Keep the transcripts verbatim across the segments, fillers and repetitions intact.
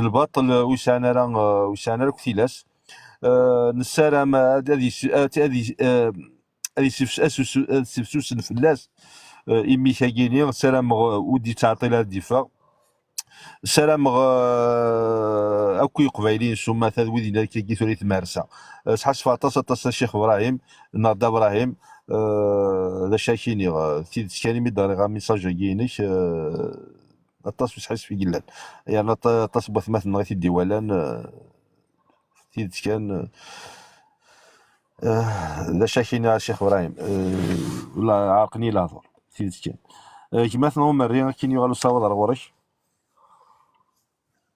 lbaṭel, ur yesɛan ara, ur yesɛan ara akk tilas. Nessaram ad, ad yessefsusen fell-as, imi-k-agi-ni ssarameɣ ur d-yettɛeṭṭil ara ad d-yeffeɣ. Ssarameɣ akk Iqbayliyen s umata d wid yellan akkagi tura i tmersa. Sḥassfeɣ aṭas, aṭas a Ccix Brahim, neɣ Dda Brahim. D acu ara k-iniɣ, d tidet kan, imi d-ɣriɣ amisaj-agi-inek, aṭas n usḥissef i yellan. Yerna aṭas n watmaten-nneɣ i t-id-iwalan. Tidet kan, d acu ara k-iniɣ a Ccix Brahim, ɛerqen-iyi lehdur, tidet kan. Gma-tneɣ Umerri, akken yuɣal usawaḍ ar ɣur-k.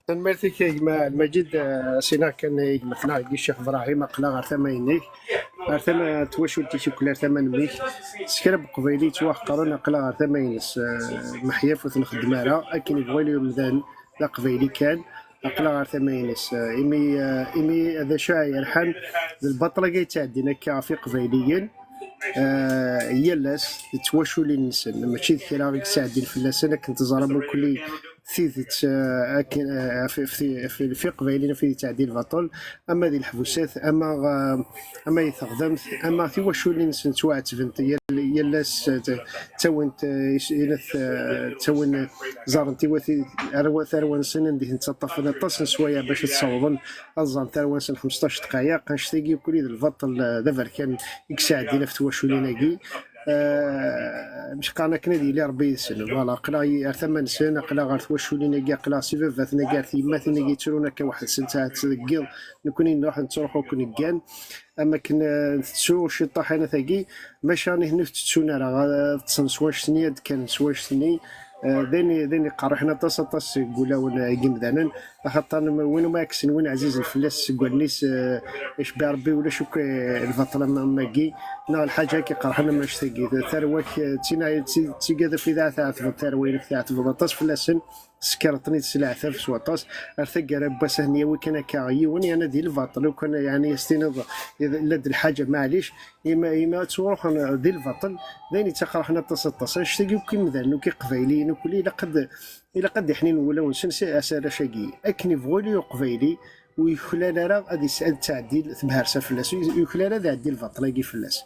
Tanemmirt-ik a gma Lmajid. Sinaɣ kan i gma-tneɣ Ccix Brahim, aql-aɣ ɣer tama-inek, ɣer tama n twacult-ik, uklal tama n mmi-k. S kra n Uqbayli yettwaḥeqren, aql-aɣ ɣer tama-ines. Meḥyaf ur t-nxeddem ara, akken yebɣu yili umdan d Aqbayli kan. Aql-aɣ ɣer tama-ines, imi, imi d acu ara yerḥan d lbaṭel-agi yettɛeddin akka ɣef Iqbayliyen. Yal ass d twaculin-nsen, mačči d kra i yettɛeddin fell-asen, akken teẓram akk tidet, akken ɣef Iqbayliyen ɣef i yettɛeddi lbaṭel, ama di leḥbusat, ama ama di teɣdemt, ama tiwaculin-nsen ttwaɛettbent yal ass, ttawint, ttawin, ẓrent tarwa-nsen anda i ten-ttaṭṭafen aṭas n sswayeɛ bac ad ssawḍen ad ẓren tarwa-nsen xmesṭac dqayeq. Annect-agi akk d lbaṭel d aberkan i yesɛeddin ɣef twaculin-agi. Amek qqaren akken ad yili Rebbi yid-sen. Voilà, aql-aɣ ar tama-nsen, aql-aɣ ɣer twaculin-agi, aql-aɣ s ibabaten-agi, ar tyemmatin-agi yettrun akka weḥd-sen, ttɛettben deg yiḍ, nekkni nruḥ nettruḥu akken ggan, am akken tettu ciṭṭaḥ anat-agi, maca nitni ur tettun ara, ṭṭsen s wanect-nni, ad kkren s wanect-nni. D ayen iqerriḥen aṭas, aṭas deg wulawen n yimdanen. Axaṭer win umi ɛeksen win ɛzizen fell-as seg wallen-is, icebbi Rebbi ulac akk lbaṭel am wagi, neɣ lḥaǧa akk iqerḥen am annect-agi. Tarwa-k d tin, d tigad af i tɛettbeḍ, tarwa-inek tɛettbeḍ aṭas fell-asen, tsekreḍ-ten-id s leɛtab s waṭas. Ar taggara n wass ad ten-yawi kan akka yiwen, yerna di lbaṭel, lukan yeɛni as-tiniḍ la d lḥaǧa, maɛlic, imi ad ttruḥen di lbaṭel, d ayen yettqerḥen aṭas, aṭas. Annect-agi akk imdanen akk iqbayliyen akk ilaq ad Ilaq ad d-iḥnin wulawen-nsen s arrac-agi, akken ibɣu ili uqbayli, ur yuklal ara ad, ad tɛeddi tebhersa fell-as, ur yuklal ara ad iɛeddi lbaṭel-agi fell-as.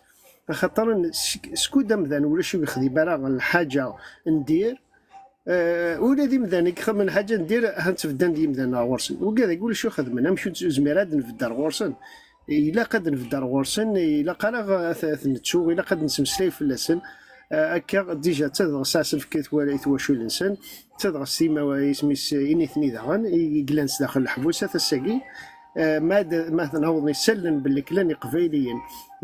Axaṭer skud amdan ulac ur yexdim ara lḥaǧa n dir, ula d imdanen i ixedmen lḥaǧa n dir, ha-tt beddan d yimdanen ɣer ɣur-sen. Wigad-agi ulac ur xedmen, amek ur nezmir ad nbedd ar ɣur-sen? Ilaq ad nbedd ar ɣur-sen, ilaq ara ad t-nettu, ilaq ad nesmeslay fell-asen. Akka, dija, d tadɣest ara s-nefk i twacult-nsen, d tadɣest i isem-is i nitni daɣen, i yellan sdaxel leḥbus, at ass-agi. Ma d, ma d-naweḍ isallen belli klan Iqbayliyen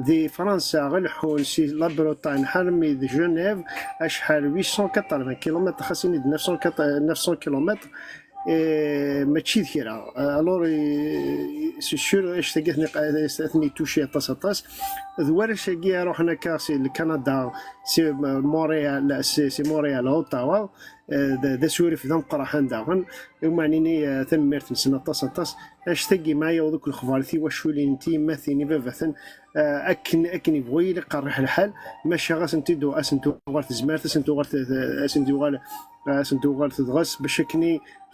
di Fransa, ɣ leḥḥun si la Bretagne ḥarmi d Genève, acḥal, huit cent quatre-vingts kilomètres, xas ini-d neuf cent kilomètres, mačči d kra. Alors, c'est sûr, annect-agi ad ten-ituci aṭas, aṭas. D warrac-agi iruḥen akka si Lkanada, si Montréal, si Montréal, Ottawa, d asurif d ameqqraḥan daɣen. Umeɛnini, tanemmirt-nsen aṭas, aṭas. Annect-agi ma yaweḍ akk lexbar i tiwaculin, tiyemmatin, ibabaten, akken, akken ibɣu yili qerriḥ lḥal, maca ɣas n-tuɣal tezmert, as-n-tuɣal, as-n-tuɣal, as-n-tuɣal tedɣes, bac akken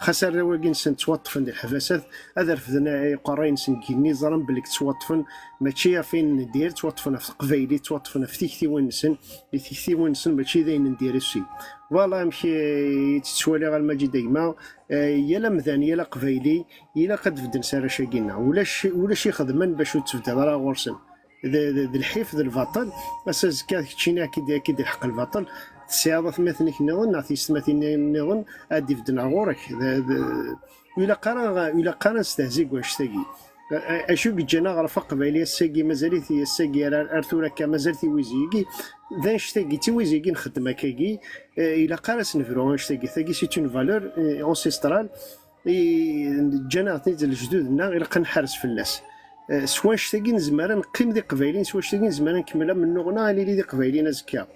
xas arraw-agi-nsen ttwaṭṭfen di leḥbasat, ad refden iqerray-nsen deg igenni, ẓran belli ttwaṭṭfen, mačči ɣef ayen n dir, ttwaṭṭfen ɣef teqbaylit, ttwaṭṭfen ɣef tiktiwin-nsen, i tiktiwin-nsen mačči d ayen n dir ussi. Voilà amek i tt-ttwaliɣ a Lmajid a gma. Yal amdan, yal aqbayli, ilaq ad bedden s arrac-agi-nneɣ. Ulac, ulac ixedmen bac ur tettbeddiḍ ara ɣur-sen. D, d, d lḥif, d lbaṭel. Ass azekka keččini ad k-id-ilḥeq lbaṭel, tesɛiḍ atmaten-ik nniḍen neɣ tiyessetmatin nniḍen ad d-ibedden ɣur-k. D, d, ur ilaq ara, ur ilaq ara nestehzi deg wannect-agi. Acu i yeǧǧan aɣref aqbayli ass-agi, mazal-it ass-agi ar, ar tura akka, mazal tiwizi-agi, d annect-agi, d tiwizi-agi nxeddem akkagi. Ilaq ara s-nebru annect-agi. Tagi, c'est une valeur ancestrale. Ǧǧan-aɣ-ten-id lejdud-nneɣ, ilaq ad nḥarez fell-as. S wannect-agi nezmer ad neqqim d iqbayliyen, s wannect-agi nezmer ad nkemmel amennuɣ-nneɣ, ad nili d iqbayliyen azekka.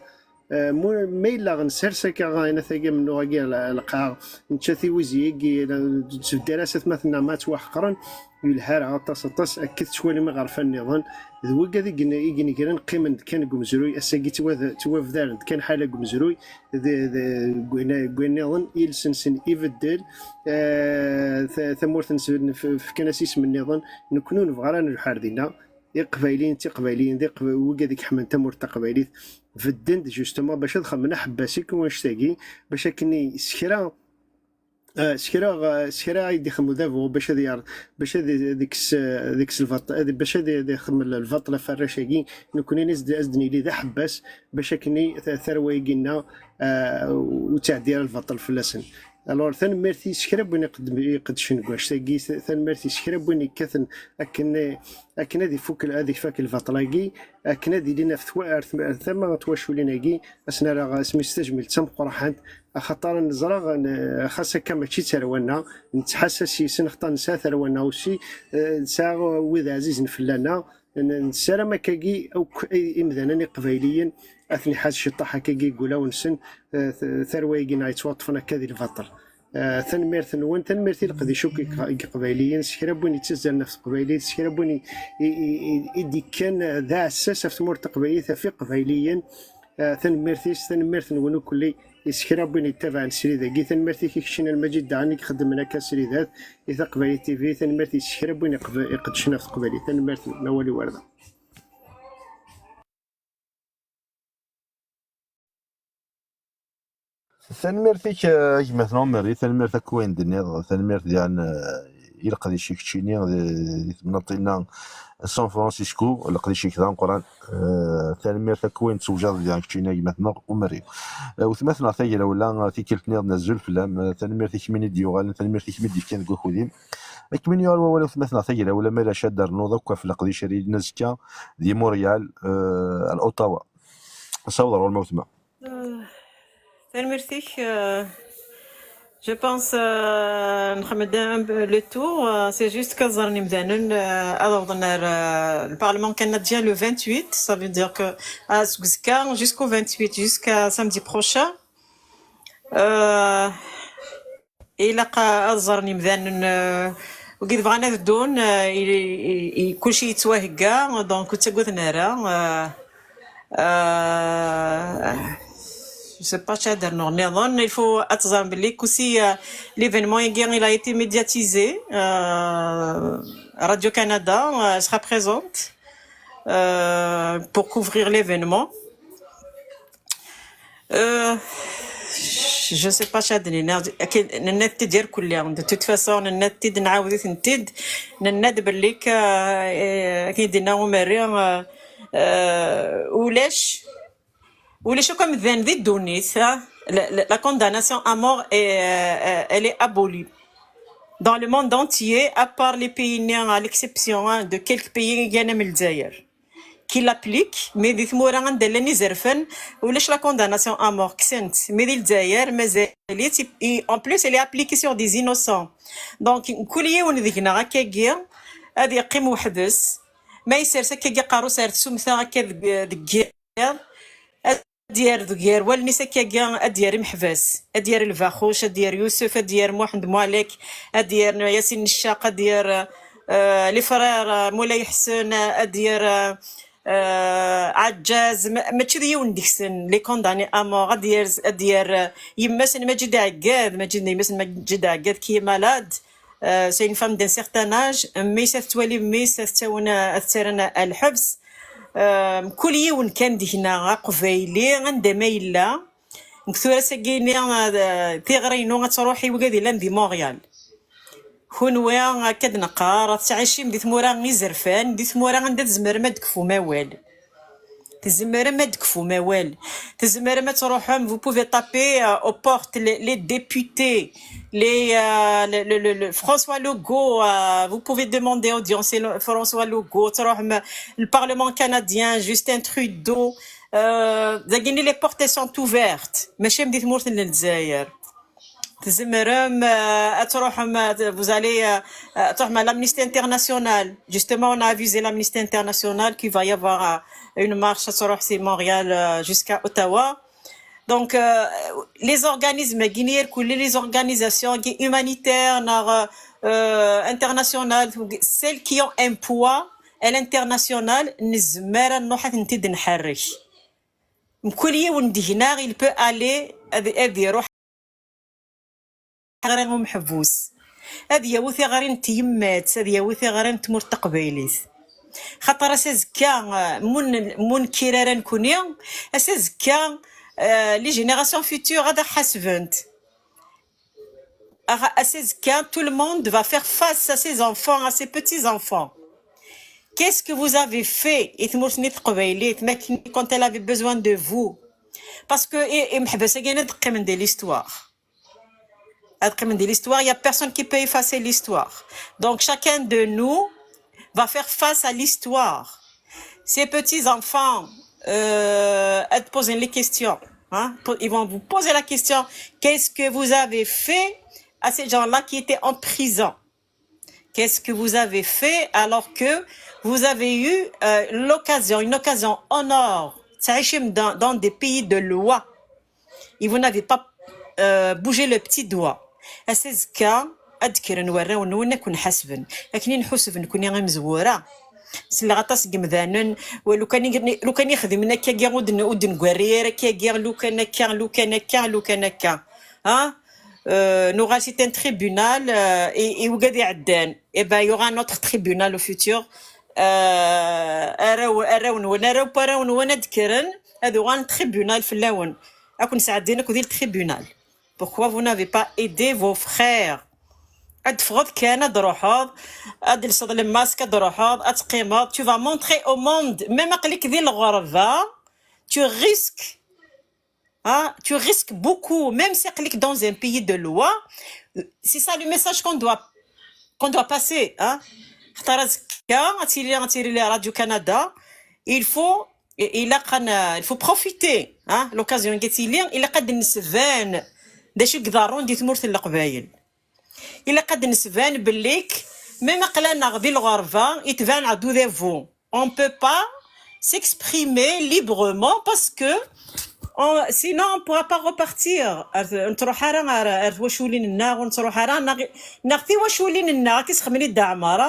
Eh, mu-, ma yella ɣ-nsers akka ɣayna tagi amennuɣ-agi l-, lqaɛ, nečča tiwizi-agi, la-, nettbeddal-as atmaten-nneɣ ma ttwaḥeqren, yelha ara aṭas, aṭas, akka tettwalim iɣerfan nniḍen, d wigad i gen-, i yenegren qqimen-d kan deg umezruy, ass-agi ttwad-, ttwabdaren-d kan ḥala deg umezruy, d, d, deg wayen, deg wayen nniḍen, iles-nsen ibeddel, eh, ta-, tamurt-nsen f-, fkan-as isem nniḍen, nekkni ur nebɣi ara ad nelḥu ar dinna, Iqbayliyen d Tiqbayliyin, d Iqb-, wigad i iḥemmlen tamurt taqbaylit, bedden-d, justement, bac ad xedmen aḥebbas i wannect-agi, bac akken i s kra, eh, s kra, eh, s kra i d-ixdem udabu, bac ad yer-, bac ad, ad ikkes, eh, ad ikkes lbaṭ-, ad, bac ad, ad ixdem lbaṭel ɣef warrac-agi, nekkni ad s-d-, ad s-d-nili d aḥebbas, bac akken i ta-, tarwa-agi-nneɣ, eh, ur ttɛeddi ara lbaṭel fell-asen. Alors, tanemmirt-is kra n win iqeddem-, iqeddcen deg wannect-agi, tanemmirt-is kra n win yekkaten akken, akken ad ifuk, ad ifak lbaṭel-agi, akken ad ilin ɣef twa-, ar tma-, ar tama n twaculin-agi, ad sen-rreɣ asmi s tajmilt d tameqqrant, axaṭer neẓra, n-, xas akka mačči d tarwa-nneɣ, nettḥassas yis-sen, axaṭer nesɛa tarwa-nneɣ aussi, eh, nesɛa wid ɛzizen fell-aneɣ, n-, nessaram akkagi akk i-, imdanen iqbayliyen ad ten-iḥaz ciṭṭaḥ akkagi deg wulawen-nsen, eh, t-, tarwa-agi-nneɣ yettwaṭṭfen akka di lbaṭel. Eh, tanemmirt-nwen, tanemmirt i leqdic akk i, i Iqbayliyen, s kra n win yettazzalen ɣef teqbaylit, s kra n win i, i, i, i, i d-ikkan d aɛessas ɣef tmurt taqbaylit, ɣef Iqbayliyen. Eh, tanemmirt-is, tanemmirt-nwen ukkelli, i s kra n win yettabaɛen srid-agi, tanemmirt-ik i keččini a Lmajid daɣen i ixeddmen akka sridat i Taqbaylit T V, tanemmirt i s kra n win iqb-, iqeddcen ɣef teqbaylit, tanemmirt-nwen, awal i warda. Tanemmirt-ik, eh, a gma-tneɣ Mary, tanemmirt akk wayen d-tenniḍ, tanemmirt diɣen, eh, i leqdic i keččini di, di temnaḍt-inna San Francisco, leqdic-ik d ameqqran. Eh, tanemmirt akk wayen tewjaḍ diɣen keččini a gma-tneɣ Umerri. Eh, wetma-tneɣ Tagrawla, eh, tikkelt nniḍen azul fell-am, eh, tanemmirt i kemmini d-yuɣalen, tanemmirt i kemmini d-yefkan deg wakud-im. Ad kemmini yuɣal wawal a wetma-tneɣ Tagrawla, ma lac ad d-ternuḍ akk ɣef leqdic ara yilin azekka di Montréal, eh, ar Ottawa. Saweḍ ar ɣur-m a wetma. Euh, tanemmirt-ik, euh, je pense, euh, nexdem-d un peu le tour, euh, c'est juste que ẓren imdanen, euh, ad awḍen ar, euh, le Parlement canadien le vingt-huit, ça veut dire que, ah, seg uzekka jusqu'au vingt-huit, jusqu'à samedi prochain. Euh, Ilaq a-, ad ẓren imdanen, euh, wigi bɣan ad ddun, euh, i, i, i, kulci yettwahegga, donc ur ttagaden ara. Euh, euh, je sais pas acu ad rnuɣ nniḍen. Il faut ad teẓrem belli aussi, euh, l'événement-agi, il a été médiatisé. Euh, Radio Canada, euh, sera présente, euh, pour couvrir l'événement. Euh, je sais pas acu ad d-nini. Akken nenna-t-id irkelli. De toute façon, nenna-t-id, nɛawed-itent-id. Nenna-d belli ka, eh, akken i d-yenna Umerri, euh, euh, ulac, ulac akk amdan di ddunit, hein. La, la, la condamnation à mort est, euh, elle est abolie dans le monde entier, à part les pays, à l'exception, hein, de quelques pays, i yellan am Lezzayer, qui l'appliquent, mais di tmura anda llan izerfan, ulac la condamnation à mort, kksen-tt. Mais di Lezzayer, mazal-itt, i, i, en plus, elle est appliquée sur des innocents. Donc, mkul yiwen deg-neɣ akkagi, ad yeqqim weḥd-s. Ma yessers akkagi aqerru-s ar tsumta akka deg, deg yiḍ, ad d-yerr deg ger wallen-is akkagi, ad d-yerr imeḥbas, ad d-yerr Lbaxuc, ad d-yerr Yusef, ad d-yerr Muḥend Muɛlek, ad d-yerr Yasin Ncaq, ad d-yerr, euh, les frères, euh, Moulay Ḥsen, ad d-yerr, euh, euh, Ɛeǧǧaz, ma-, mačči d yiwen deg-sen, les condamnés à mort, ad d-yerr, ad d-yerr, euh, yemma-s n Maǧid Ɛeggad, Maǧid, yemma-s n Maǧid Ɛeggad, qui est malade, euh, c'est une femme d'un certain âge, mmi-s ad tettwali, mmi-s ad tettawen, ad tt-rren ar lḥebs. Euh, mkul yiwen kan deg-neɣ aqbayli, anda ma yella, deg tura-agi-ni, euh, tiɣri-inu ad truḥ i wigad yellan di Montréal. Kunwi, akka d-neqqar, tettɛicim di tmura izerfan, di tmura anda tzemrem ad d-tekfum awal. Tzemrem ad d-tekfum awal. Tzemrem ad truḥem, vous pouvez taper, euh, aux portes, les, les députés, les, euh, le, le, le, le François Legault, euh, vous pouvez demander audience, le François Legault, truḥem, le Parlement canadien, Justin Trudeau, euh, dagini les portes sont ouvertes, mačči am di tmurt n Lezzayer. Tzemrem, euh, ad truḥem, euh, vous allez, euh, euh, ad truḥem à l'Amnesty International. Justement, on a avisé l'Amnesty International qu'il va y avoir, euh, une marche ad truḥ si Montréal, euh, jusqu'à Ottawa. Donc, euh, les organismes, les organisations humanitaires, euh, euh, internationales, celles qui ont un poids à l'international, nezmer ad nruḥ ad tent-id-nḥerrek. Mkul yiwen deg-neɣ, il peut aller ad, ad iruḥ ɣer umeḥbus. Ad yawi tiɣri n tyemmat, ad yawi tiɣri n tmurt taqbaylit. Xaṭer ass azekka, euh, mun, mun kirara nkuni, ass azekka, euh, les générations futures ad aɣ-ḥasbent. Ass azekka, tout le monde va faire face à ses enfants, à ses petits-enfants. Qu'est-ce que vous avez fait i tmurt-nni teqbaylit, makken quand elle avait besoin de vous? Parce que i, imeḥbas-agi ad qqimen di l'histoire. Ad qqimen di l'histoire, il y a personne qui peut effacer l'histoire. Donc chacun de nous va faire face à l'histoire. Ces petits-enfants, euh, ad poser les questions, hein. Po-, ils vont vous poser la question, qu'est-ce que vous avez fait à ces gens-là qui étaient en prison? Qu'est-ce que vous avez fait alors que vous avez eu, euh, l'occasion, une occasion en or, تعيشي dans, dans des pays de loi, et vous n'avez pas, euh, bougé le petit doigt? Ass azekka, ad d-kkren warraw-nwen ad ken-ḥasben. Akken i nḥuseb nekni imezwura. Selleɣ aṭas n yemdanen, wa lukan i, lukan i xedmen akkagi, ur d-, ur d-neggarri ara akkagi, lukan akka, lukan akka, lukan akka. Ha? Euh, nuɣal c'est un tribunal, euh, i, i wigad iɛeddan. Eh ben, il y aura un autre tribunal au futur. Euh, arraw, arraw-nwen, arraw n warraw-nwen ad d-kkren, ad uɣalen tribunal fell-awen. Ad ken-sɛeddin akk di tribunal. Pourquoi vous n'avez pas aidé vos frères? Ad teffɣeḍ kan, ad d-truḥeḍ, ad telseḍ le masque, ad d-truḥeḍ, ad teqqimeḍ. Tu vas montrer au monde, même aql-ik di lɣerba, tu risques, hein, tu risques beaucoup, même si aql-ik dans un pays de loi. C'est ça le message qu'on doit, qu'on doit passer, hein. Xaṭer azekka, ad tili, ad tili Radio Canada, il faut, ilaq ad n-, il faut profiter, hein, l'occasion i tili, ilaq ad d-nesban d acu i iḍerrun di tmurt n Leqbayel. Ilaq ad d-nesban belli k-, même aql-aneɣ di lɣerba, itban-aɣ-d udabu. On peut pas s'exprimer librement parce que on, sinon on pourra pas repartir. Ar-, ur nettruḥ ara ar, ar twaculin-nneɣ, ur nettruḥ ara, neɣ, neɣ tiwaculin-nneɣ, akken i s-xedmen i Dda Ɛmer,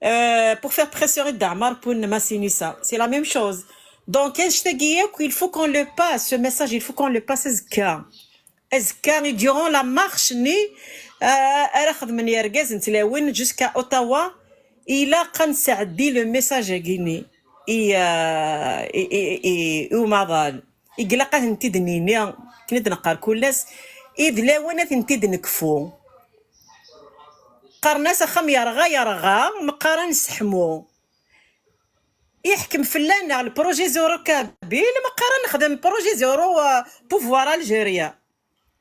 euh, pour faire pression i Dda Ɛmer pour ne pas signer ça. C'est la même chose. Donc, annect-agi yakk, il faut qu'on le passe, ce message, il faut qu'on le passe azekka. Azekka, et durant la marche-nni, euh, ara xedmen yergazen n tlawin jusqu'à Ottawa, ilaq ad nesɛeddi le message-agi-nni i, euh, i, i, i, i umaḍal. Ilaq ad tent-id-nini, akken i d-neqqar kul ass, i d lawan ad tent-id-nekfu. Qqaren-as axxam yerɣa, yerɣa, meqqar ad nesseḥmu. Iḥkem fell-aneɣ le projet zéro kabyle, meqqar ad nexdem projet zéro, euh, pouvoir Algérien.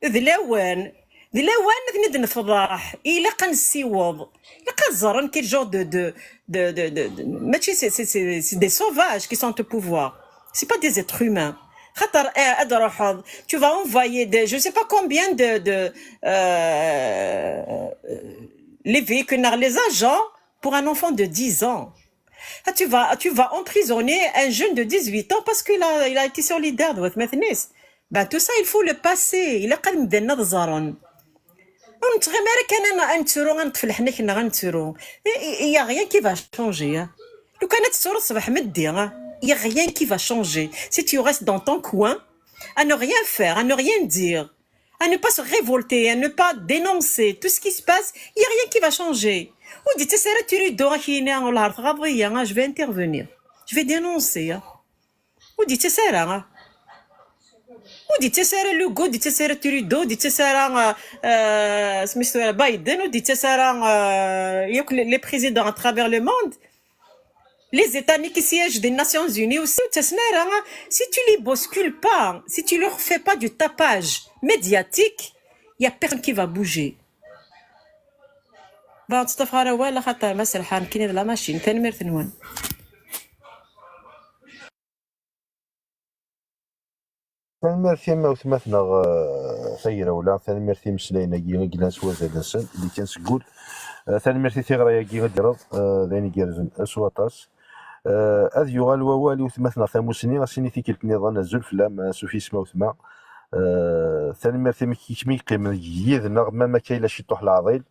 D lawan, d lawan ad ten-id-nefḍeḥ, ilaq ad nessiweḍ, ilaq ad ẓren quel genre de, de, de, de, de, de, mačči, c'est, c'est, c'est, c'est des sauvages qui sont au pouvoir, c'est pas des êtres humains. Xaṭer, euh, ad truḥeḍ, tu vas envoyer des, je sais pas combien de, de, euh, les véhicules, les agents pour un enfant de dix ans. Ah, tu vas, tu vas emprisonner un jeune de dix-huit ans parce qu'il a, il a été solidaire de votre maintenance. Ben, tout ça, il faut le passer. Ilaq ad medden ad ẓren. Ur nettɣimi ara kan ad, ad nettru, ad neṭṭef leḥnak-nneɣ ad nettru. Il y a rien qui va changer, hein. Lukan ad tettruḍ ṣṣbeḥ meddi, hein. Il y a rien qui va changer. Si tu restes dans ton coin, à ne rien faire, à ne rien dire, à ne pas se révolter, à ne pas dénoncer tout ce qui se passe, il y a rien qui va changer. Ur d-yettas ara Trudeau, ad k-yini, "Wellah tɣaḍeḍ-iyi, ah, je vais intervenir. Je vais dénoncer, ah." Ur d-yettas ara, ah. Ur d-yettas ara Legault, ur d-yettas ara Trudeau, ur d-yettas ara, ah, ah, isem-is tura Biden, ur d-yettas ara, ah, yakk les, les présidents à travers le monde. Les États-Unis qui siègent des Nations Unies aussi, ur ttasen ara, hein. Si tu les bouscules pas, si tu leur fais pas du tapage médiatique, il y a personne qui va bouger. Bon, ur ttafeɣ ara awal, axaṭer ma serḥeɣ nekkini d la machine. Tanemmirt-nwen. Tanemmirt-im a wetma-tneɣ, eh, Tagrawla, tanemmirt i imeslayen-agi i yellan s wazal-nsen, di kan seg wul. Eh, tanemmirt i tiɣra-agi i d-terreḍ, eh, d ayen igerrzen s waṭas. Eh, ad yuɣal wawal i wetma-tneɣ Tamusni, as-ini tikkelt nniḍen, azul fell-am, eh, s ufis ma wetma. Eh, tanemmirt imi k-, imi yeqqim yid-neɣ, ma akka yella ciṭuḥ leɛḍil.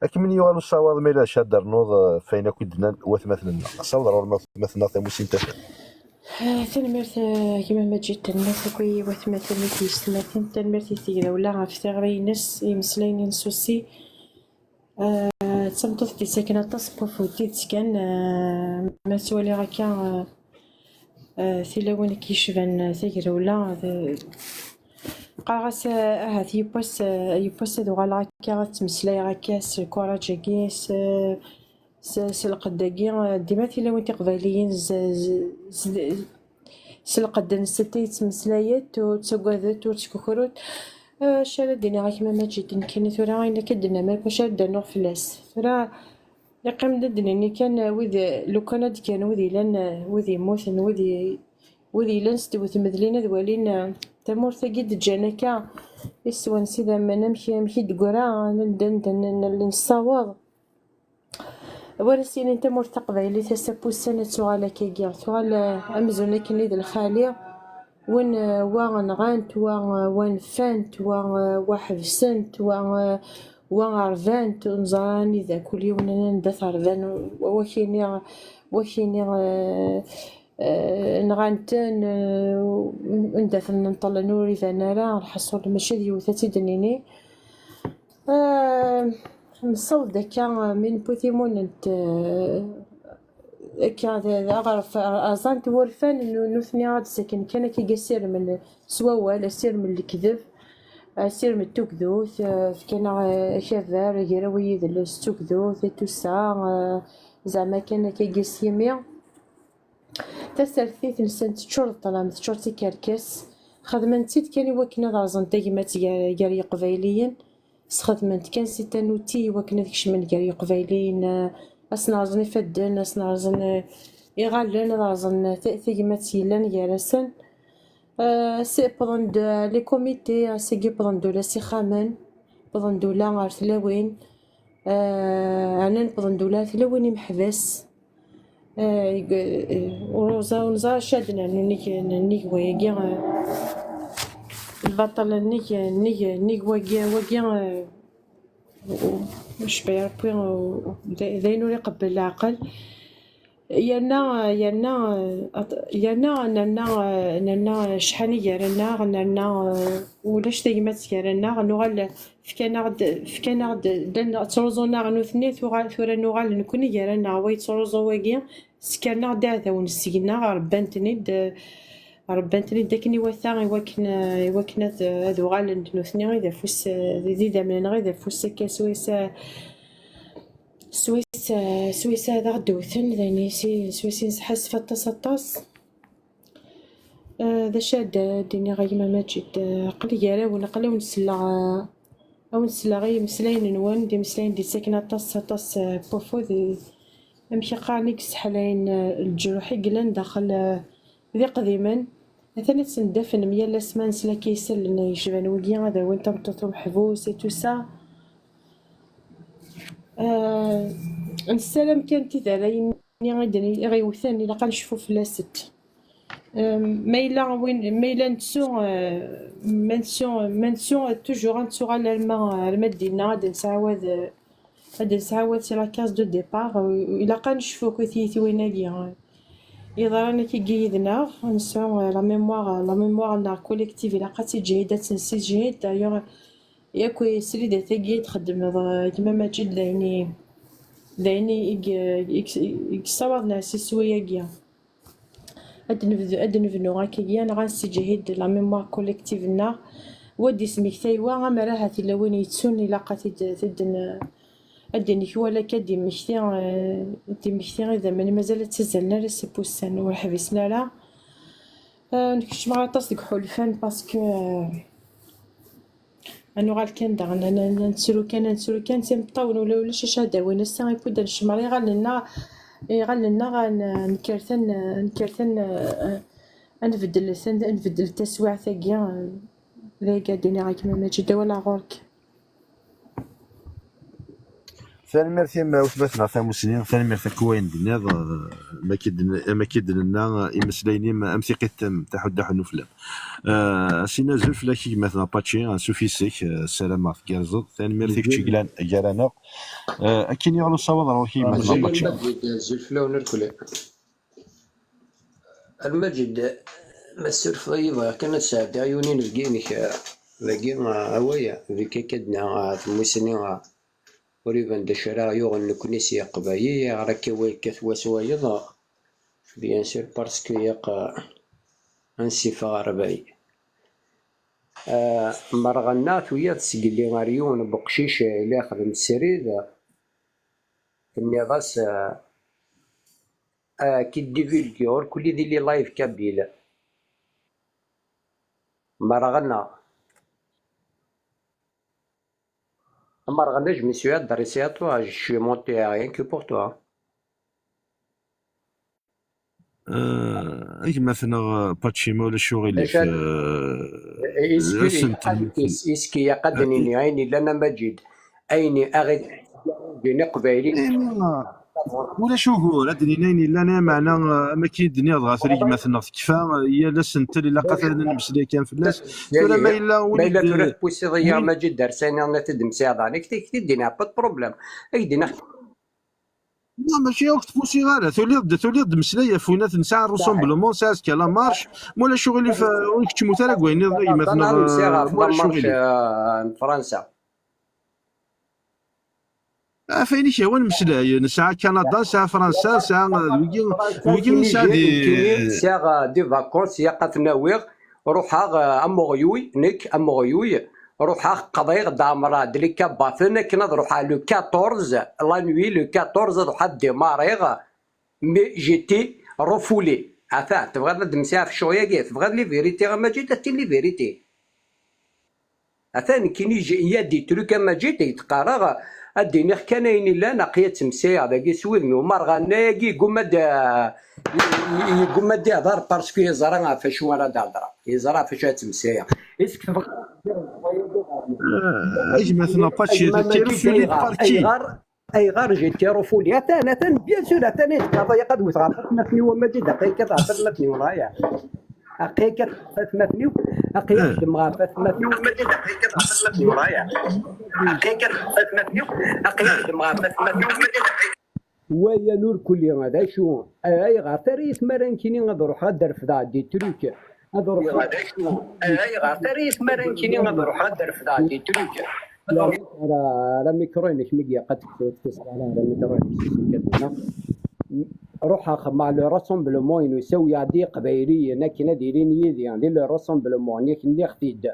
Akken mi yuɣal usawaḍ, ma yella d acu ad d-ternuḍ, eh, f ayen akk i d-nnan watmaten-nneɣ. Asawaḍ ɣur-m a watmaten-nneɣ Tamusni n Tafat. Eh, tanemmirt, eh, gma Maǧid, tanemmirt akk i watmaten, i teysetmatin, tanemmirt i tegrawla ɣef tiɣri-ines, i yimeslayen-ines aussi. Eh, d tameṭṭut i d-yettaken aṭas n wakud, d tidet kan, eh, ma ttwaliɣ akka, eh, eh, tilawin i k-yecban, eh, tagrawla, d-, qqareɣ-as, eh, ahat yiwwas, eh, yiwwas ad uɣaleɣ akka, ad ttmeslayeɣ akka s lkuraǧ-agi, s, s, s lqedd-agi, eh, dima tilawin tiqbayliyin z-, z-, z-, s lqedd-nsent ay ttmeslayent, ur ttaggadent, ur ttkukrunt. Eh, acu ara d-iniɣ a gma Maǧid, nekkini tura ayen akka d-nnan, ma wacu ara d-rnuɣ fell-as? Tura yeqqim-d ad d-nini kan, eh, wid, lukan ad d-kkan wid yellan, eh, wid yemmuten, wid i-, wid yellan s tewt medlin ad walin, eh, tamurt-agi d-ǧǧan akka, iswan s idammen, amek, amek i d-teggra, anda, anda, anda nessawaḍ. War as-yinin tamurt taqbaylit ass-a n wussan ad tuɣal akkagi, tuɣal, eh, amzun akkenni d lxali, win, eh, wa nɣant, wa, eh, wa nfant, wa, eh, wa ḥebsent, wa, eh, wa rbant, ur neẓri anida, kul yiwen anda t-rban, wakini, wakini, eh, eh, nɣan-ten, eh, anda ten-nṭellen ur iban ara, lḥaṣul mačči d yiwet ad tt-id-nini. Eh, nessaweḍ-d akka, eh, mi newwi timunent, eh, akka d, d aɣref, rẓan-t wurfan, nu-, nutni ad d-saken kan akka i asirem n, s wawal, asirem n lekdeb, asirem n tugdut, eh, fkan-aɣ, eh, akabar, agraw n yidles d tugdut, et tout ça, eh, zeɛma kan akka i s-yimi. Tasertit-nsen teččur d ṭṭlam, teččur d tikerkas. Xedmen-tt-id kan i wakken ad rẓen tagmat gar, gar Yiqbayliyen. Sxedmen-t kan si tanuti i wakken ad kecmen gar Yiqbayliyen, eh, ad sen-rẓen ifadden, ad sen-rẓen, eh, iɣallen, ad rẓen, eh, ta-, tagmat yellan gar-asen. Eh, si-, wwḍen-d, eh, les comités, ass-agi wwḍen-d ula s ixxamen, wwḍen-d ula ar tlawin, eh, ɛnan wwḍen-d ula ar tlawin imeḥbas. Eh, ig-, eh, ur neẓ-, ur neẓri acu ad d-nernu nnig, nnig wayagi, eh, lbaṭel nnig, nnig, nnig wagi, wagi, eh, u-, u-, cebba Ṛebbi, u-, u-, d, d ayen ur iqebbel leɛqel. Yerna, yerna, eh, aṭ-, yerna nerna, eh, nerna cḥan i gar-aneɣ, nerna, eh, ulac tagmat gar-aneɣ, nuɣal fkan-aɣ-d, fkan-aɣ-d, llan ttruẓun-aɣ nutni, tuɣal, tura nuɣal nekkni gar-aneɣ, wa yettruẓu wagi, ssekren-aɣ-d iɛdawen seg-neɣ, rebban-ten-id, rebban-ten-id akken iwata, i wakken, i wakken ad, ad uɣalen d nutni i d afus, d idammen-nneɣ i d afus akka swayes, swayes, swayes ad aɣ-d-wten, d ayen i si-, swayes i nesḥassef aṭas, aṭas. Eh, d acu ad d-iniɣ a gma Maǧid? Eh, aql-i gar-awen, aql-i awen-selleɣ, eh, awen-selleɣ i yimeslayen-nwen, d imeslayen d-yettaken aṭas, aṭas, eh, n wafud, eh, amek i qqaren, i yesseḥlayen, eh, leǧruḥ i yellan daxel, eh, d iqdimen. Atan ad sen-d-afen yal ass ma nesla akka isallen yecban wigi, ad awin tameṭṭut umeḥbus et tout ça. Eh, nessaram kan tidarayin-nni i d-, i ɣ-iwten, ilaq ad necfu fell-asent. Eh, ma yella win, ma yella nettu, eh, ma nettu, ma nettu, toujours ad nettuɣal arma, arma d dinna, ad d-nesɛawad, eh, ad d-nesɛawad si la case de départ, eh, ilaq ad necfu akk i tiyitwin-agi. Yeḍran akkagi yid-neɣ, ad nesɛu, eh, la mémoire, la mémoire-nneɣ collective, ilaq ad tiǧhid, ad tt-nessijhid. D'ailleurs, yakk slidat-agi i d-txeddmeḍ, eh, gma Maǧid, d ayen i, d ayen i, i, i, i yessawaḍen ar siswi-agi. Ad nebdu, ad nebnu akkagi, neɣ ad nessijhid la mémoire collective-nneɣ. Wa d-ismektay wa, amer ahat yella win yettun, ilaq ad t-id, t-id-, ad d-inek wala akka ad d-immekti, eh, ad d-immekti idammen, mazal ad ttazzalen ara seg wussan, ur ḥbisen ara. Eh, nekcem aṭas deg iḥulfan, parce que, eh, ad nuɣal kan daɣen, ad, ad, ad nettru kan, ad nettru kan, d timeṭṭawen, ula ulac acu ad d-awin. Ass-a, iwwi-d ad necmer iɣallen-nneɣ, iɣallen-nneɣ, ad n-, ad nkerten, ad nkerten, eh, ad nbeddel, ad nbeddel taswiɛt-agi, eh, d ayagi ad d-iniɣ a gma Maǧid, awal ɣur-k. Tanemmirt-im a wetma-tneɣ tamusni, tanemmirt akk wayen d-tenniḍ, eh, am akka d-, am akka d-nenna, eh, imeslayen-im am tiqit n taḥuddaḥ n ufella. Eh, a Sina, azul fell-ak a gma-tneɣ Paci, ansuf yes-k, eh, ssarameɣ tgerrzeḍ. Tanemmirt i kečč i yellan gar-aneɣ. Eh, akken i ɣer usawaḍ ɣer wakk a gma-tneɣ Paci. Azul fell-awen irkelli. A Lmaǧid, ma tessurfeḍ-iyi, bɣiɣ kan ad sɛeddiɣ yiwen inebgi-inek, eh, dagi, eh, away, di Kakadna, eh, tmusni, eh, ur iban d acu ara ɣ-yuɣen nekkni s Yeqbayel, ɣer akka wa yekkat wass wayeḍ, bien sûr, parce que yaq, eh, ad nessifeɣ rebɛi. Eh, merɣenna tuyat sgelli ɣer yiwen n uqcic, eh, ila ixdem srid, tenniḍ-as, eh, Ah, qui divulgue, ur kulli di les lives kabyles. Merɣenna. Merɣenna, je me suis adressé à toi, je suis monté rien que pour toi. Euh, a gma-tneɣ Paci, ma ulac uɣilif, euh, est-ce que, est-ce que ilaq ad d-nini ayen illan a Maǧid? Ayen i aɣ-, din iqbayliyen. Eh, ulac ugur, ad d-nini ayen yellan, eh, meɛna, eh, am akken i d-tenniḍ ɣef rregmat-nneɣ tekfa, eh, yal asentel ilaq ad nmeslay kan fell-as. Tura ma yella win ma yella tura tpusiḍ-iyi a Maǧid ar sayni ad t-id-msiɛḍan, ak t-, ak t-id-iniɣ, pas de problème. Ak d-iniɣ. Non, mačči akk tpusiɣ ara, tuliḍ-d, tuliḍ-d meslay ɣef winat nesɛa rassemblement, nesɛa azekka la marche, ma ulac uɣilif, eh, ur ikeččmut ara deg wayen nniḍen a gma-tneɣ, eh, ma ulac uɣilif. N Fransa. Ɣef ayen i k-yehwan meslay, nesɛa Kanada, nesɛa Fransa, nesɛa, d wigi, d wigi i nesɛa di... Sɛiɣ, euh, des vacances, ilaq ad ten-awiɣ, ruḥeɣ, euh, am uɣyuy, nekk, am uɣyuy, ruḥeɣ qḍiɣ-d ɛemreɣ-d les cabbaten akken ad ruḥeɣ le quatorze, la nuit, le quatorze, ad ruḥeɣ ad démarriɣ, mais j'étais refoulé. Ata, tebɣiḍ ad d-msiɣ ɣef ccɣel-agi? Tebɣiḍ les vérités a Maǧid? Ad tin les vérités. Atan nekkini, il y a des trucs a Maǧid i d-qqareɣ, ad d-iniɣ kan ayen illan, aql-i ad ttmeslayeɣ dagi s wudem-iw. Merɣenna-agi yegguma ad, yegguma ad ihder parce que yeẓra ɣef acu ara d-hedreɣ, yeẓra ɣef acu ara ttmeslayeɣ. Est-ce que tebɣiḍ ad d-tiniḍ? Ah, a gma-tneɣ Paci, ayɣer, ayɣer? Ayɣer j'étais refoulé? Atan, atan, bien sûr, atan i d-qqareɣ, ilaq ad wteɣ ɣef atmaten-iw a Maǧid, aql-i kkateɣ ɣef atmaten-iw, neɣ ya? Aql-i kkateɣ ɣef atmaten-iw, aql-i xeddmeɣ ɣef atmaten-iw, a Maǧid, aql-i kkateɣ ɣef atmaten-iw, neɣ ya? Aql-i kkateɣ ɣef atmaten-iw, aql-i xeddmeɣ ɣef atmaten-iw, a Maǧid, aql-i... Wayan ur kulli, d acu? Ayɣer tara-yi tmara nekkini ad ruḥeɣ ad d-refdeɣ des trucs? Ad ruḥeɣ... Ayɣer tara-yi tmara nekkini ad ruḥeɣ ad d-refdeɣ des trucs? Ara, ara mikru-inek mi yeqqad tektubt, ara, ara mikru-inek s isekkaden-a. Ruḥeɣ ma le rassemblement-inu, sawiɣ-d Iqbayliyen akken ad ilin yid-i di le rassemblement-nni, nniɣ-t-id.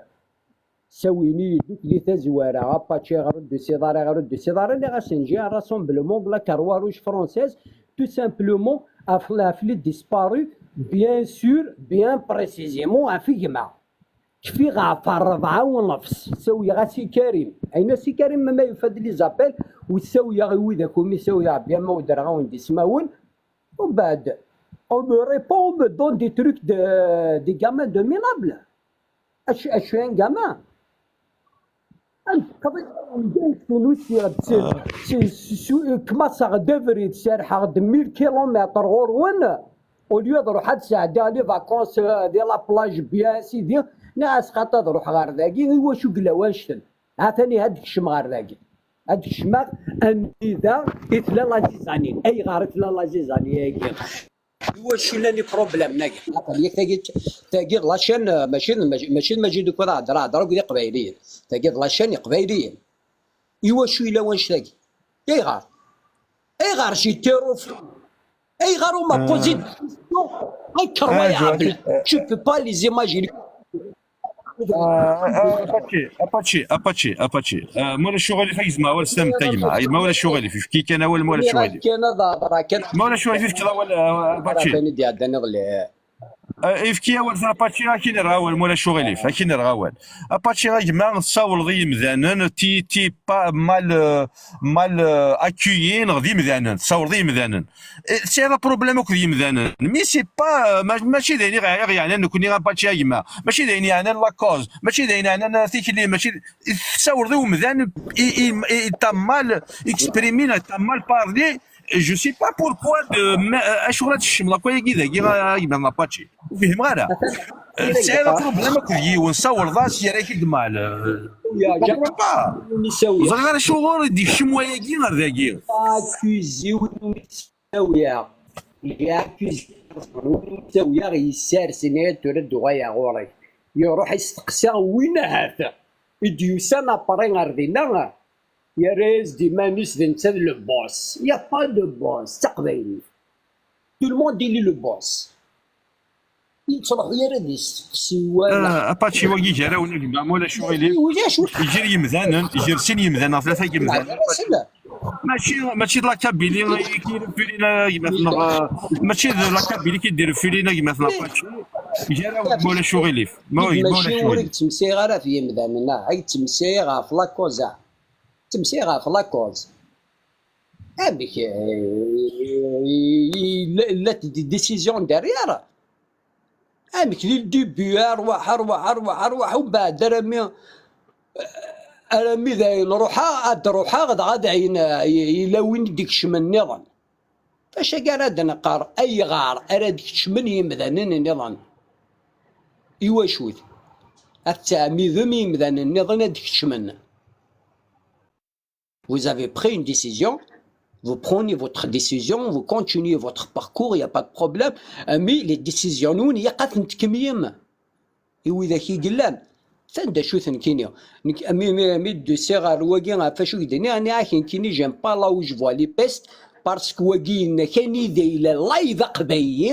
Sawin-iyi-d akk di tazwara, Apache ɣer ur d-tusiḍ ara, ɣer ur d-tusiḍ ara, nniɣ-asen j'ai un rassemblement de la Croix Rouge Française, tout simplement, ɣef, ɣef les disparus, bien sûr, bien précisément, ɣef gma. Kfiɣ ɣef rebɛa u nefs, sawiɣ-as i Karim. Ayen-as i Karim, ma yufa-d les appels, u sawiɣ i widak umi sawiɣ, bien ma udreɣ-awen-d ismawen. Umbeɛd, on me répond, on me donne des trucs de, des gamins de minables. Acu, acu n gamin? Am teqḍic n Tunis, kmaseɣ-d abrid, serḥeɣ-d mille kilomètres ɣur-wen, au lieu ad ruḥeɣ ad sɛeddiɣ les vacances, euh, di la plage, bien, sidi, nniɣ-as xaṭi ad ruḥeɣ ɣer dagi, i wacu yella wannect-en? Atan ihi ad kecmeɣ ɣer dagi. Ad kecmeɣ anida i tella la zizanie. Ayɣer i tella la zizanie-agi? I wacu llan iproblèmes-agi? Atan yak tagi, tagi d la chaîne, mačči d, mačči, mačči d Maǧid akk ara hedreɣ, hedreɣ akked Iqbayliyen. Tagi d la chaîne Iqbayliyen. I wacu yella wannect-agi? Ayɣer? Ayɣer j'étais refoulé? Ayɣer on m'a posé des questions incroyables? Je peux pas les imaginer. Apache, Apache, Apache, Apache. Ma ulac uɣilif, a gzem awal s tamemt, a gma. Ma ulac uɣilif, efk-iyi kan awal, ma ulac uɣilif. Ma ulac uɣilif, efk-iyi awal, Apache. Efk-iyi awal tura, Apache, ad k-in-rreɣ awal, ma ulac uɣilif, ad k-in-rreɣ awal. Apache, a gma, tessawleḍ i yimdanen, ti, ti pas mal, euh, mal, euh, accueilli neɣ d imdanen, tessawleḍ i yimdanen. Eh, tesɛiḍ aproblème akked yimdanen. Mais c'est pas, euh, ma-, mačči d ayen i ɣ-, i ɣ-yeɛnan nekkni, Apache, a gma. Mačči d ayen yeɛnan la cause, mačči d ayen yeɛnan, euh, tikli, mačči d, tessawleḍ i umdan, i, i, i, t'as mal exprimé, t'as mal parlé, je sais pas pourquoi de, ma, acuɣer ad teskecmeḍ akk ayagi dagi, a gma Apache? Ur fhimeɣ ara. Tesɛiḍ aproblème akked yiwen, sawleḍ-as, yerra-k-id mal. Ur ẓriɣ ara acuɣer i d-ikcem wayagi ar dagi. Accusé win umi ttawiɣ. J'ai accusé win umi ttawiɣ, yessers, yenna-yas tura d-uɣaleɣ ɣur-k. Iruḥ isteqsa win ahat i d-yusan après ar dinna, yerra-yas-d iman-is d netta d le boss. Il y a pas de boss, d taqbaylit. Tout le monde il est le boss. Yettruḥu ara d isteqsi wala. Ah, Apache wagi gar-awen, a gma, ma ulac uɣilif. Ulac. Gar yimdanen, gar sin yimdanen, tlata yimdanen. Mačči, mačči d la Kabylie i k-irefulin a gma-tneɣ, ah, mačči d la Kabylie i k-id-irefulin a gma-tneɣ Apache. Gar-awen, ma ulac uɣilif. Ma, ma ulac uɣilif. Ur yettmeslay ara ɣef yimdanen, ah, yettmeslay ɣef la cause, ah. Yettmeslay ɣef la cause. Amek, eh, la, la décision derrière. Amek di le début, arwaḥ, arwaḥ, arwaḥ, arwaḥ, umbeɛd arami, arami dayen ruḥeɣ, ad ruḥeɣ, dɣa dayen, eh, yella win i d-ikecmen nniḍen. Fac akka ara d-neqqar, ayɣer ara d-kecmen yimdanen nniḍen? Iwacu-t? Ad tettɛemmidem i yimdanen nniḍen ad d-kecmen? Vous avez pris une décision, vous prenez votre décision, vous continuez votre parcours, il n'y a pas de problème. Mais les décisions, nous, il y a pas de problème. I widak i yellan, atan d acu-t nekkini. Nekk, mi, mi, mi d-usiɣ ɣer wagi, ɣef acu i d-nniɣ, nniɣ-ak nekkini, j'aime pas là où je vois les pistes, parce que wagi yenna-k anida yella live aqbayli,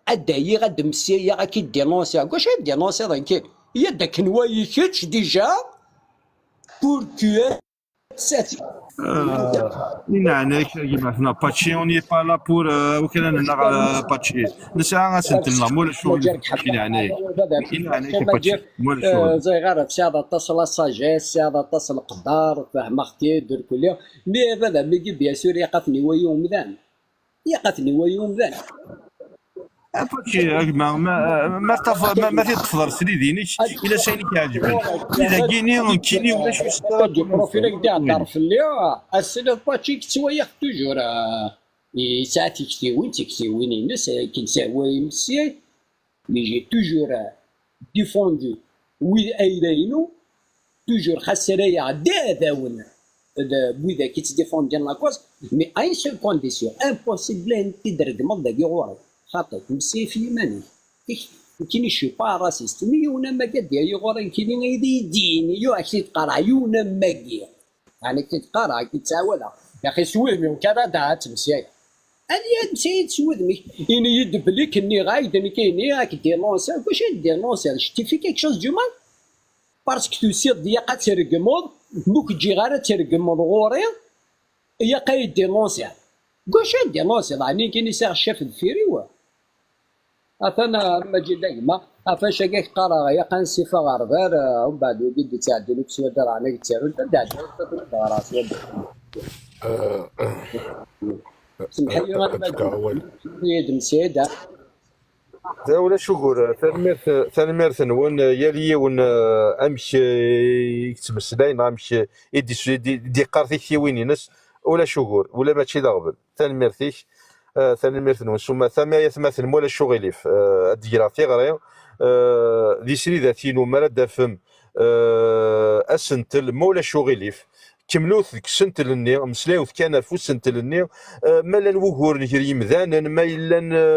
ad d-ayiɣ, ad d-msiyayeɣ, ad k-id-dénoncer. Deg wacu ad d-dénoncer nekkini? Yya-d akken wayi kečč, déjà, pour que Sati. Euh, i neɛna-k, a gma-tneɣ Apache, on n'est pas là pour, euh, akken ad nennaɣ, euh, Apache. Nesɛa asentel-nneɣ, ma ulac uɣilif, Apache, i neɛna-k. I neɛna-k, Apache, ma ulac uɣilif. Ẓriɣ ara tesɛiḍ aṭas la sagesse, tesɛiḍ aṭas leqder, fehmeɣ-k-id, irkelli. Mais baba, mi bien sûr, yaqaten i wayi umdan. Yaqaten i wayi umdan. Apache, a gma, ma, ma taf-, ma, ma t-id-tefḍer srid-inek, ila s ayen i k-iɛeǧben. Tidagini, nekkini, ulac ur s-ttara. Profil-ik d-ihedder fell-i, ass-n Apache yettwayex toujours, ah, yesɛa tiktiwin, tiktiwin-ines, akken sehwa imsiyay, mais j'ai toujours, ah, défendu wid ayla-inu, toujours xas ara yeɛdi aɛdawen d widak i ttdifundin la cause, mais à une seule condition, impossible ad t-id-tregmeḍ dagi ɣur-i, xaṭi, msif yiman-ik. Nekkini, je suis pas raciste, mais yiwen am akka d-yali ɣur-i, nekkini, ad yi-d-yini, yuɣ ak-t-id-qqareɣ, yiwen am wagi. Ɛni ak-t-id-qqareɣ, ak-t-id-ttawaleɣ. Yaxi s wudem-iw kan ad ttmeslayeɣ. Ad yi-d-ttmeslayeɣ s wudem-ik. Ini-yi-d belli k-nniɣ-ak-d nekkini, ad k-dénoncer, kuc ad dénoncer, je t'ai fait quelque chose du mal? Parce que tusiḍ-d yaq ad tregmeḍ, ma ur k-ǧǧiɣ ara ad tregmeḍ ɣur-i, yaq ad yi-dénoncer. Deg wacu ad dénoncer? Ɛni nekkini sɛiɣ ccaf deffir-iw? Atan, ah, Maǧid a gma, ɣef wacu akka k-qqareɣ, yaq ad nsifa ɣer ber, ah, umbeɛd wigi d-ittɛeddin akk s waddal, ɛni ad k-ttarun, ad d-ɛeddiɣ, ad k-id-ɣreɣ s waddal. Semḥ-iyi a Maǧid. Ad k-fkeɣ awal. Yid-m Saɛid, ah. Da, ulac ugur. Tanemmirt, tanemmirt-nwen, yal yiwen, eh, amek, eh, i yettmeslay, neɣ amek, eh, i d-is-, i d-, i d-iqqar tiktiwin-ines. Ulac ugur, ula mačči d aɣbel. Tanemmirt-ik, eh, tanemmirt-nwen s umata. Mi ay atmaten, ma ulac uɣilif, eh, ad d-greɣ tiɣri, eh, di sridat-inu, mi ara d-tafem, eh, asentel, ma ulac uɣilif, kemmlut deg usentel-nni, mmeslayet kan ɣef usentel-nni, eh, ma llan wuguren gar yimdanen, ma yellan, eh,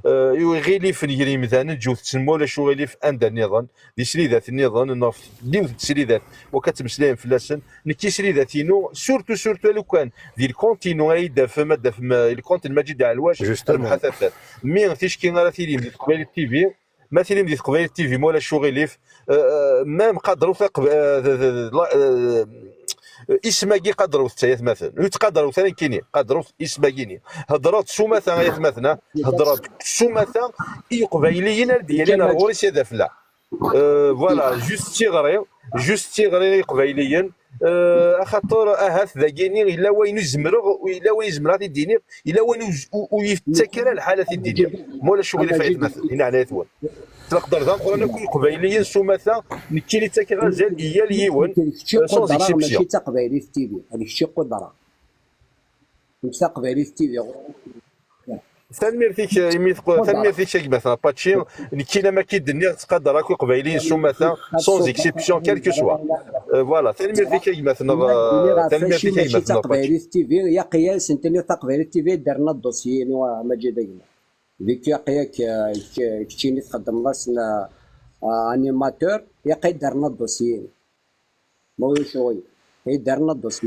eh, iɣilifen gar yimdanen, ǧǧut-ten ma ulac uɣilif anda nniḍen, di sridat nniḍen, neɣ f-, yiwet n tesridat, wakka ttmeslayen fell-asen. Nekk i sridat-inu, surtout, surtout, alukan, di lkont-inu ay d-tafem, ad d-tafem, eh, lkont n Maǧid Ɛelwac, Justement. Rebḥet atan. Mi ticki ara tilim di Teqbaylit T V, ma tilim di Teqbaylit T V, ma ulac uɣilif, eh, eh, même qadrut aqb-, eh, d, d, d, la, eh, Isem-agi qadrewt-t ay atmaten. Ur yettqadarewt ara nekkini, qadrewt isem-agi-nni. Hedreɣ-d s umata ay atmaten, hedreɣ-d s umata i Iqbayliyen ara d-yalin ar ɣur-i s ad aflaɣ. Euh, voilà, juste tiɣri, juste tiɣri i Iqbayliyen. Euh, axaṭer ahat dagini yella wayen ur zemreɣ, yella wayen zemreɣ ad t-id-iniɣ, yella wayen ur, ur, ur yettak ara lḥal ad t-id-iniɣ. Ma ulac uɣilif ay atmaten, i neɛnayat-wen. Tlaqder d ameqqran akk i Iqbayliyen s umata, nekkini ttakeɣ azal i yal yiwen, euh, sans exception. Mačči d taqbaylit T V, d kečč i qudreɣ. Nekk taqbaylit T V. Tanemmirt-ik, imi teqq-, tanemmirt-ik a gma-tneɣ Paci. Nekkini am akka i d-nniɣ, ttqadar akk Iqbayliyen s umata, sans exception, quel que soit. Euh, voilà, tanemmirt-ik a gma-tneɣ, euh, tanemmirt-ik a gma-tneɣ Paci. Taqbaylit T V, yaqiyas n tini taqbaylit T V, darna dossier-inu, a Maǧid a gma. Vu que yaqi-ak, euh, k-, keččini txeddmeḍ-asen, euh, animateur, yaqi darna dossier-inu. Ma ulac uɣilif, i darna dossier.